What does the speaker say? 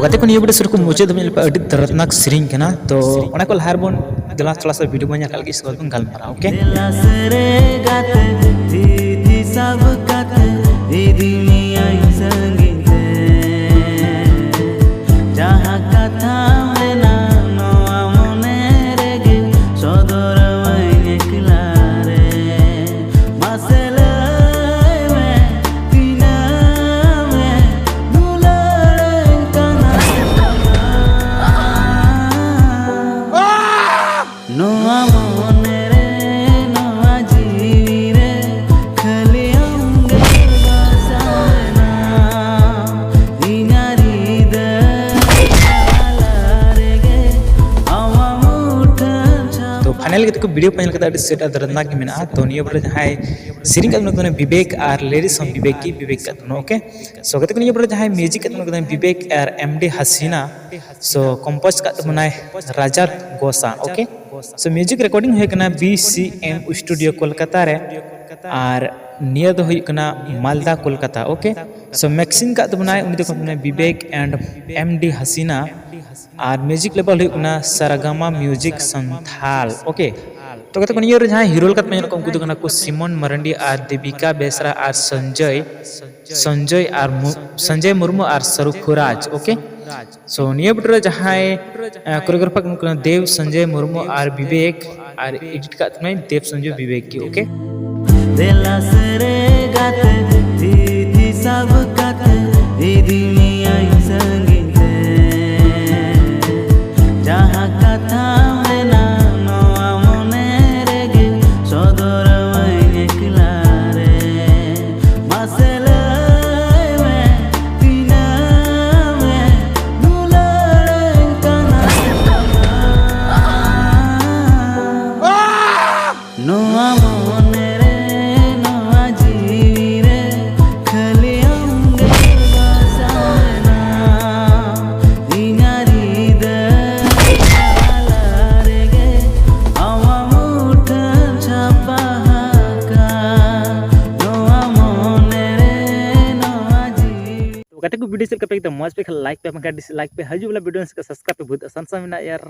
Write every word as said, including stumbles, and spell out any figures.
ᱜᱟᱛᱮ ᱠᱚ, ᱱᱤᱭᱟᱹ ᱵᱷᱤᱰᱤᱭᱳ ᱥᱩᱨ ᱠᱚ ᱢᱩᱪᱟᱹᱫ ᱫᱷᱟᱹᱵᱤᱡ ᱧᱮᱞ ᱯᱮ, ᱟᱹᱰᱤ ᱫᱚᱨᱫᱽᱱᱟᱠ ᱥᱮᱨᱮᱧ ᱠᱟᱱᱟ᱾ ᱛᱚ ᱚᱱᱟ ᱠᱚ ᱞᱟᱦᱟ ᱨᱮᱵᱚᱱ ᱫᱮᱞᱟ ᱛᱷᱚᱲᱟ ᱥᱟ ᱵᱷᱤᱰᱤᱭᱳ ᱵᱚᱱ ᱧᱮᱞ ᱠᱟᱜ ᱞᱮᱜᱮ, ᱥᱮ ᱵᱚᱱ ᱜᱟᱞᱢᱟᱨᱟᱣᱟ, ᱳᱠᱮ? ᱫᱮᱞᱟ ᱥᱮᱨᱮ ᱜᱟᱛᱮ, ᱛᱷᱤ ᱛᱷᱤ ᱥᱟᱵ ᱠᱟᱛᱮ ᱤᱫᱤ ᱢᱮᱭᱟᱹᱧ ᱥᱟᱺᱜᱤᱧ ᱛᱮ᱾ ᱡᱟᱦᱟᱸ ᱠᱟᱛᱷᱟ ᱢᱮᱱᱟᱜ ᱱᱚᱣᱟ ᱢᱚᱱᱮ ᱨᱮᱜᱮ ᱥᱚᱫᱚᱨᱟᱹᱧ ᱮᱠᱞᱟ ᱨᱮ᱾ ᱢᱟᱥᱮ ᱞᱟᱹᱭ ᱢᱮ, ᱛᱤᱱᱟᱹᱜ ᱮᱢ ᱫᱩᱞᱟᱹᱲᱟᱹᱧ ᱠᱟᱱᱟ ᱥᱮ ᱵᱟᱝᱟ? ᱱᱚᱣᱟ ᱢᱚᱱᱮ ᱨᱮ, ᱱᱚᱣᱟ ᱡᱤᱣᱤ ᱨᱮ ᱠᱷᱟᱹᱞᱤ ᱟᱢ ᱜᱮ ᱵᱟᱥᱟᱣ ᱢᱮᱱᱟᱢ᱾ ᱤᱧᱟᱹᱜ ᱦᱨᱤᱫᱟᱹᱭ ᱛᱟᱞᱟ ᱨᱮᱜᱮ ᱟᱢᱟᱜ ᱢᱩᱴᱷᱟᱹᱱ ᱪᱷᱟᱯᱟ᱾ ᱛᱚ ᱯᱷᱟᱭᱱᱟᱞ ᱜᱮ ᱛᱟᱠᱚ ᱵᱷᱤᱰᱤᱭᱳ ᱯᱷᱟᱭᱱᱟᱞ ᱠᱟᱛᱮ ᱟᱹᱰᱤ ᱥᱮᱴ ᱟᱨ ᱫᱚᱨᱫᱽᱱᱟᱠ ᱜᱮ ᱢᱮᱱᱟᱜᱼᱟ᱾ ᱛᱚ ᱱᱤᱭᱟᱹ ᱵᱚᱞᱮ ᱡᱟᱦᱟᱸᱭ ᱥᱮᱨᱮᱧ ᱠᱟᱜ ᱛᱟᱵᱚᱱᱟ ᱵᱤᱵᱮᱠ ᱟᱨ ᱞᱤᱨᱤᱠᱥ ᱦᱚᱸ ᱵᱤᱵᱮᱠ ᱜᱮ, ᱵᱤᱵᱮᱠ ᱠᱟᱜ ᱛᱟᱵᱚᱱᱟ, ᱳᱠᱮ? ᱥᱳ ᱜᱟᱛᱮ ᱠᱚ, ᱱᱤᱭᱟᱹ ᱵᱚᱞᱮ ᱡᱟᱦᱟᱸᱭ ᱢᱤᱭᱩᱡᱤᱠ ᱠᱟᱜ ᱛᱟᱵᱚᱱᱟ ᱵᱤᱵᱮᱠ ᱟᱨ ᱮᱢ ᱰᱤ ᱦᱟᱥᱤᱱᱟ, ᱥᱳ ᱠᱚᱢᱯᱳᱡᱽ ᱠᱟᱜ ᱛᱟᱵᱚᱱᱟᱭ Rajat Ghosh, okay? So music recording ᱦᱩᱭ ᱠᱟᱱᱟ B C M studio Kolkata ᱨᱮ, ᱟᱨ ᱱᱤᱭᱟᱹ ᱫᱚ ᱦᱩᱭᱩᱜ ᱠᱟᱱᱟ Malda Kolkata, okay? So mixing ᱠᱟᱜ ᱛᱟᱵᱚᱱᱟᱭ, ᱩᱱᱤ ᱫᱚᱠᱚ ᱢᱮᱛᱟᱭ Bibek and M D Hasina, ᱟᱨ ᱢᱤᱭᱩᱡᱤᱠ ᱞᱮᱵᱮᱞ ᱦᱩᱭᱩᱜ ᱠᱟᱱᱟ ᱥᱟᱨᱟᱜᱟᱢᱟ ᱢᱤᱭᱩᱡᱤᱠ ᱥᱟᱱᱛᱷᱟᱞ, ᱳᱠᱮ? ᱛᱚ ᱜᱟᱛᱮ ᱠᱚ, ᱱᱤᱭᱟᱹ ᱨᱮ ᱡᱟᱦᱟᱸᱭ ᱦᱤᱨᱳ ᱞᱮᱠᱟᱛᱮ ᱧᱮᱞᱚᱜ ᱠᱟᱱᱟ, ᱩᱱᱠᱩ ᱫᱚ ᱠᱟᱱᱟ ᱠᱚ ᱥᱤᱢᱚᱱ ᱢᱟᱨᱟᱱᱰᱤ ᱟᱨ ᱫᱮᱵᱤᱠᱟ ᱵᱮᱥᱨᱟ ᱟᱨ ᱥᱚᱧᱡᱚᱭ, ᱥᱚᱧᱡᱚᱭ ᱟᱨ ᱢᱩ-, ᱥᱚᱧᱡᱚᱭ ᱢᱩᱨᱢᱩ ᱟᱨ ᱥᱟᱨᱩᱠᱷᱩ ᱨᱟᱡᱽ, ᱳᱠᱮ? ᱥᱳ ᱱᱤᱭᱟᱹ ᱵᱷᱤᱰᱤᱭᱳ ᱨᱮ ᱡᱟᱦᱟᱸᱭ, ᱟᱸ, ᱠᱳᱨᱤᱭᱳᱜᱨᱟᱯᱷᱟᱨ ᱠᱟᱱᱟ ᱠᱚ ᱫᱮᱵ ᱥᱚᱧᱡᱚᱭ ᱢᱩᱨᱢᱩ ᱟᱨ ᱵᱤᱵᱮᱠ, ᱟᱨ ᱮᱰᱤᱴ ᱠᱟᱜ ᱛᱟᱵᱚᱱᱟᱭ ᱫᱮᱵ ᱥᱚᱧᱡᱚᱭ ᱵᱤᱵᱮᱠ ᱜᱮ, ᱳᱠᱮ? ᱫᱮᱞᱟ ᱥᱮᱨᱮ ᱜᱟᱛᱮ, ᱛᱷᱤ ᱛᱷᱤ ᱥᱟᱵ ᱠᱟᱛᱮ ᱤᱫᱤ ᱢᱮᱭᱟᱹᱧ ᱥᱟᱺᱜᱤᱧ ᱛᱮ᱾ ᱡᱟᱦᱟᱸ ᱠᱟᱛᱷᱟ ᱢᱮᱱᱟᱜ ᱱᱚᱣᱟ ᱢᱚᱱᱮ ᱨᱮᱜᱮ ᱥᱚᱫᱚᱨᱟᱹᱧ ᱮᱠᱞᱟ ᱨᱮ᱾ ᱢᱟᱥᱮ ᱞᱟᱹᱭ ᱢᱮ, ᱛᱤᱱᱟᱹᱜ ᱮᱢ ᱫᱩᱞᱟᱹᱲᱟᱹᱧ ᱠᱟᱱᱟ ᱥᱮ ᱵᱟᱝᱟ? ᱱᱚᱣᱟ ᱢᱚᱱᱮ ᱨᱮ, ᱱᱚᱣᱟ ᱡᱤᱣᱤ ᱨᱮ ᱠᱷᱟᱹᱞᱤ ᱟᱢ ᱜᱮ ᱵᱟᱥᱟᱣ ᱢᱮᱱᱟᱢ᱾ video ᱪᱮᱫ ᱞᱮᱠᱟ ᱯᱮ ᱮᱠᱫᱚᱢ ᱢᱚᱡᱽ ᱯᱮ ᱠᱷᱟᱱ like ᱯᱮ, ᱵᱟᱝᱠᱷᱟᱱ dislike ᱯᱮ᱾ ᱦᱤᱡᱩᱜ ᱵᱚᱞᱮ video ᱥᱮᱫ subscribe ᱯᱮ, ᱵᱚᱦᱩᱛ ᱟᱥᱟᱱ ᱥᱟ ᱢᱮᱱᱟᱜᱼᱟ ᱭᱟᱨ᱾